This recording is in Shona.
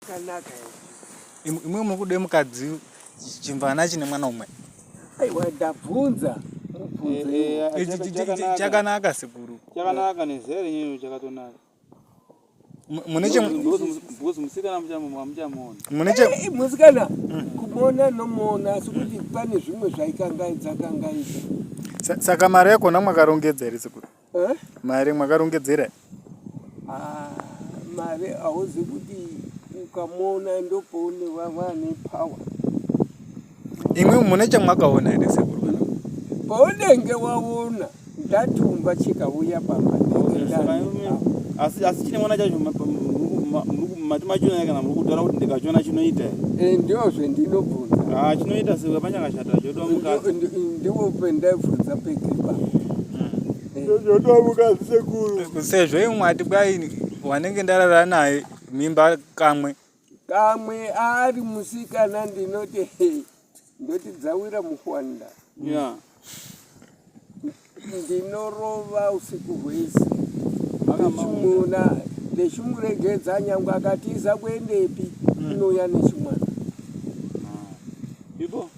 Kanaka imwe muri kude mukadzi chimvana chine mwana umwe. Aiwa ndabvunza mubvunzo. Eh, eh, chakanaka sekuru. Chakanaka nezera renyu chakatonaka. Mune che because musikana muchamuona. Mune che eh, musikana kumuona nomuona asi kuti pane zvimwe zvaikangaidza kangaidza. Saka mari yakona mwakarongedza here sekuru? Eh? Mari mwakarongedzera? Ah, mari hauzi kuti ukamuona ndopoune vane power. Imwe mune chamwakaona here sekuru kana? Paunenge waona ndatumba chikauya pamba asi asi chine mwana chacho mati machiona kana muri kutaura kuti ndikachiona chinoita eh, ndio zvendinobvunza ah, chinoita sewe panyakashata choda mukadzi ndiwo pendabvunza pekepa choda mukadzi sekuru sezvo imwe ati kwai wanenge ndarara naye mimba kamwe kamwe ari musikana ndinoti ndoti dzawira muhwanda yeah. Ndinorova usiku hwese ndichimuona ndichimuregedza nyangwe akatiza kuendepi inouya nechimwana. Ipo.